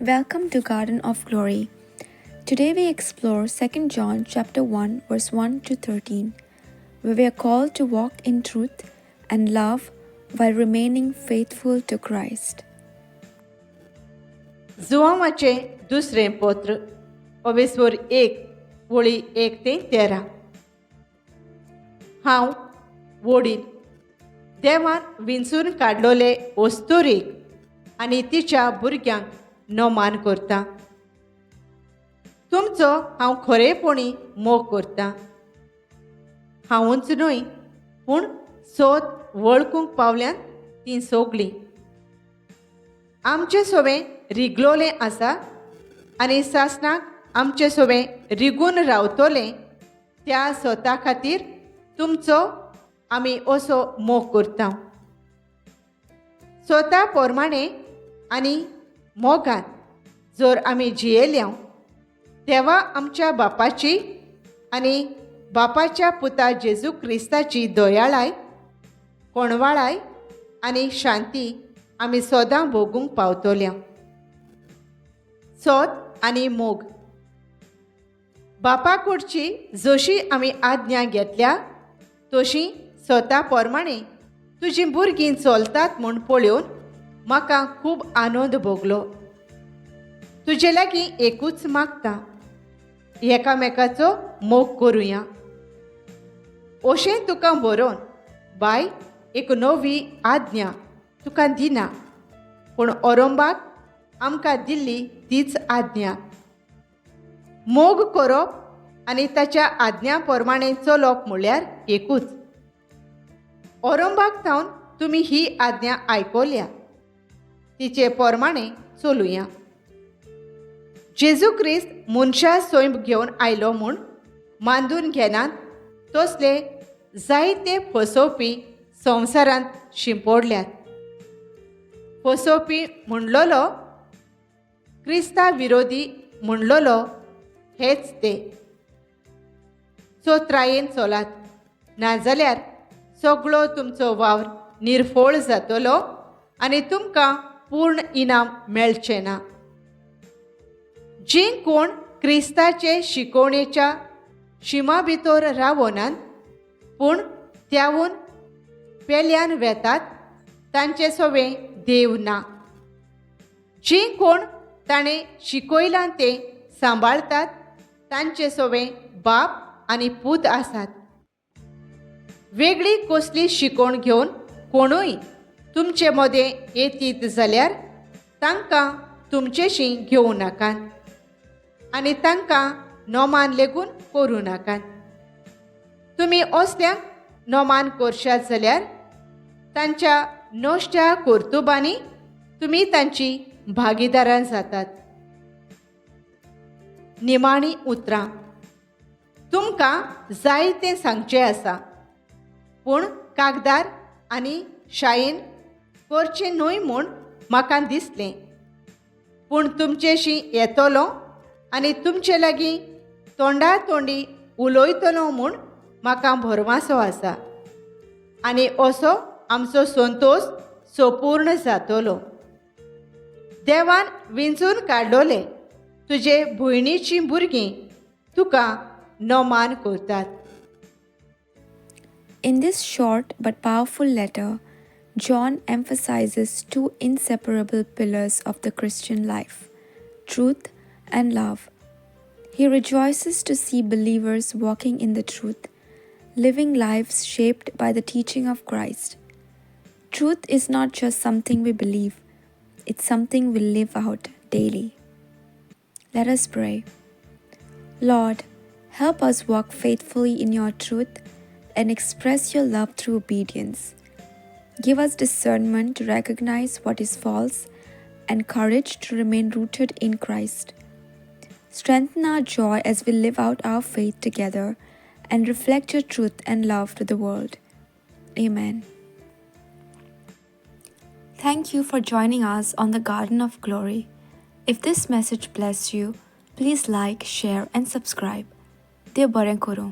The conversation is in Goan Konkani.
Welcome to Garden of Glory. Today we explore 2 John chapter 1 verse 1 to 13, where we are called to walk in truth and love while remaining faithful to Christ. जुवांवाचें दुसरें पत्र, अवेस्वर 1, वळी 1 ते 13. हांव वडील देवान विंचून काडलोले अस्तुरेक आनी तिच्या भुरग्यांक नमान करता. तुमचो हांव खरेपणी मोग करता. हांवूच न्हय, पूण सोद वळखूंक पावल्यात तीं सगळीं. आमचें सोवें रिगलोलें आसा आनी सासणाक आमचे सोवें रिगून रावतलें त्या स्वता खातीर तुमचो आमी असो मोग करता. स्वता प्रमाणे आनी मोगान जर आमी जियेल्या, तेवा आमच्या बापाची आनी बापाच्या पुता जेजू क्रिस्ताची दयाळाय, कोणवाळाय आनी शांती आमी सदां भोगूंक पावतल्या. सोद आनी मोग. बापा कडची जशी आमी आज्ञा घेतल्या, तशी स्वता प्रमाणे तुजीं भुरगीं चलतात म्हूण पळोवन म्हाका खूब आनंद भोगलो. तुजे लागीं एकूच मागता, एकामेकाचो मोग करुया. अशें तुका बरोवन, बाय, एक नवी आज्ञा तुका दिना, पूण ओरंबाक आमकां दिल्ली तीच आज्ञा. मोग करप आनी ताच्या आज्ञा प्रमाणे चलप म्हणल्यार एकूच. ओरंबाक थावन तुमी ही आज्ञा आयकल्या, तिचे प्रमाणे चलुया. जेजू क्रिस्त मनशा सैम घेवन आयलो म्हूण मांदून घेनात तसले जायते फसोवपी संवसारांत शिंपोडल्यात. फसोवपी म्हणलोलो, क्रिस्ता विरोधी म्हणलोलो हेच ते. चोत्रायेन चलात, नाजाल्यार सगळो तुमचो वावर निर्फोळ जातलो आनी तुमकां पूर्ण इनाम मेळचें ना. जीं कोण क्रिस्ताचे शिकोवणेच्या शिमा भितर रावनात, पूण त्यावून पेल्यान वेतात, तांचे सोवें देव ना. जीं कोण ताणें शिकयलां तें सांबाळतात, तांचे सोवें बाप आनी पूत आसात. वेगळी कसली शिकवण घेवन कोणूय तुमचे मदें येतीत जाल्यार तांकां तुमचेशी घेवं नाकात आनी तांकां नोमान लेगून करूं नाकात. तुमी असल्यांक नोमान करशात जाल्यार तांच्या नश्ट्या कर्तुबांनी तुमी तांची भागीदारां जातात. निमाणी उतरां. तुमकां जाय तें सांगचें आसा, पूण कागदार आनी शायेन करचें न्हय म्हूण म्हाका दिसलें. पूण तुमचेशी येतलो आनी तुमचे लागीं तोंडा तोंडी उलयतलो म्हूण म्हाका भरवासो आसा आनी असो आमचो संतोश सोपूर्ण जातलो. देवान विंचून काडलोले तुजे भयणीचीं भुरगीं तुका नमान करतात. In this short but powerful letter, John emphasizes two inseparable pillars of the Christian life: truth and love. He rejoices to see believers walking in the truth, living lives shaped by the teaching of Christ. Truth is not just something we believe, it's something we live out daily. Let us pray. Lord, help us walk faithfully in your truth and express your love through obedience. Give us discernment to recognize what is false and courage to remain rooted in Christ. Strengthen our joy as we live out our faith together and reflect your truth and love to the world. Amen. Thank you for joining us on the Garden of Glory. If this message blessed you, please like, share, and subscribe. देव बरें करूं.